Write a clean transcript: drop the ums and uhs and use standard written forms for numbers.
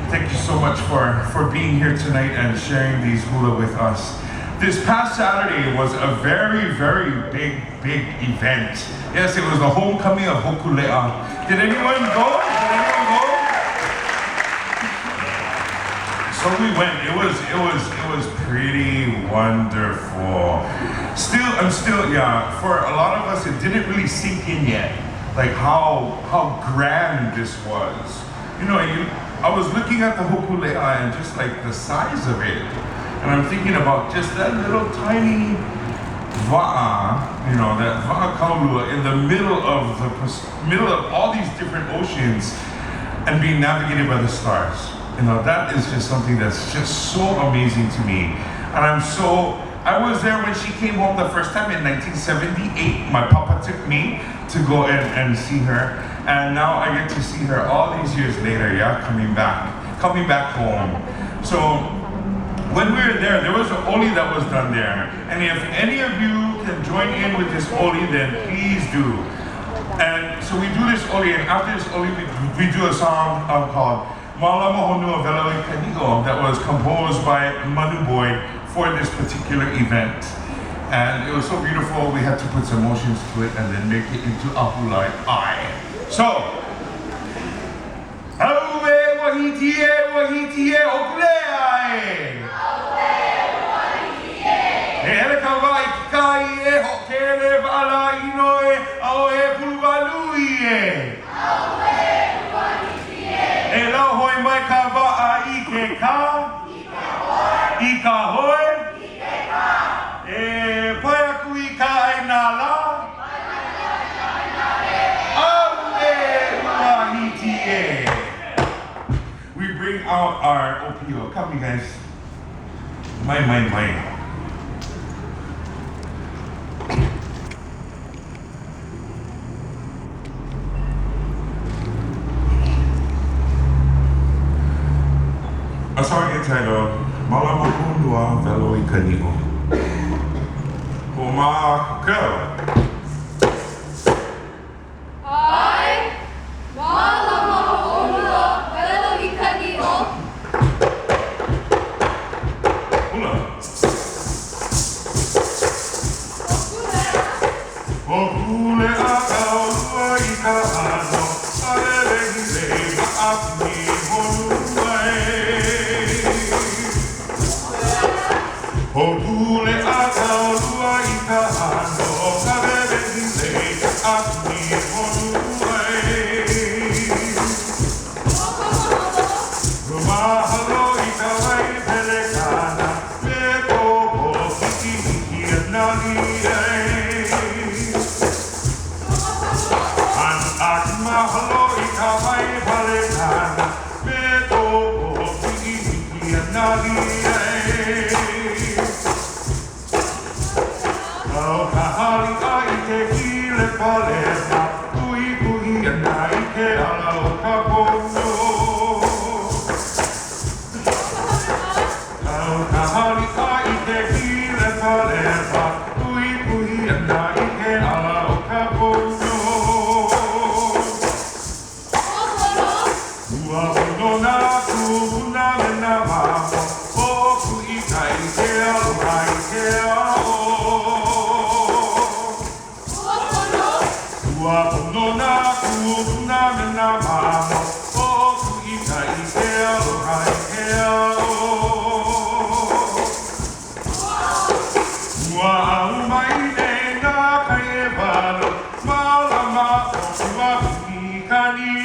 Thank you so much for, for being here tonight and sharing these hula with us. This past Saturday was a very, very big, big event. Yes, it was the homecoming of Hokulea. Did anyone go? Did anyone go? So we went. It was it was it was pretty wonderful. Still, I'm still yeah. For a lot of us, it didn't really sink in yet, like how how grand this was. You know, you I was looking at the Hokulea and just like the size of it, and I'm thinking about just that little tiny va'a, you know, that va'a kaulua in the middle of the middle of all these different oceans and being navigated by the stars. You know, that is just something that's just so amazing to me. And I'm so, I was there when she came home the first time in 1978. My papa took me to go and, and see her. And now I get to see her all these years later, yeah, coming back, coming back home. So when we were there, there was an oli that was done there. And if any of you can join in with this oli, then please do. And so we do this oli, and after this oli, we, we do a song called Malama Honua Welo I Ka Niʻo that was composed by Manu Boyd for this particular event. And it was so beautiful, we had to put some motions to it and then make it into a hula I. So, Auē, Wahiti e, Wahiti e, Hokulea e! E hele ka waʻa i ke kai e, hoʻokele waʻa lā ʻino e, ʻaʻohe pulu nui e! E lauhoe mai ka waʻa i ke kā, i ka hoe, e pae aku i ka ʻāina lā. Auē, Wahiti e! We bring out our ʻōpio. Come, you guys. Mai, mai, mai. A song entitled Malama Honua Welo I Ka Niʻo. Homa, go! I, Mālama Honua Welo I Ka Niʻo. Hula. Hokulea kaulua i ka ʻano, ka wewehi lei waʻapuni honua e. Hokulea kaulua i ka ʻano, ka wewehi lei waʻapuni honua e. Mahalo i ka wai pelekana, me ko hiki nani e. An ak mahalo i ka wai pelekana, me ko hiki nani e. Kau ka hali a i ke kile palena, kuhi kuhi ana i ke ala o ka pono. Kau ka hali a i ke kile palena, kuhi kuhi ana i ke ala o ka pono. Ua pono nā kūpuna me nā mamo, o kuʻi kai ke aloha i ke ao. Ua pono nā kūpuna me nā mamo, o kuʻi kai ke aloha i ke ao. Ua ʻau mai nei nā kai ʻewalu, mālama honua i ka niʻo.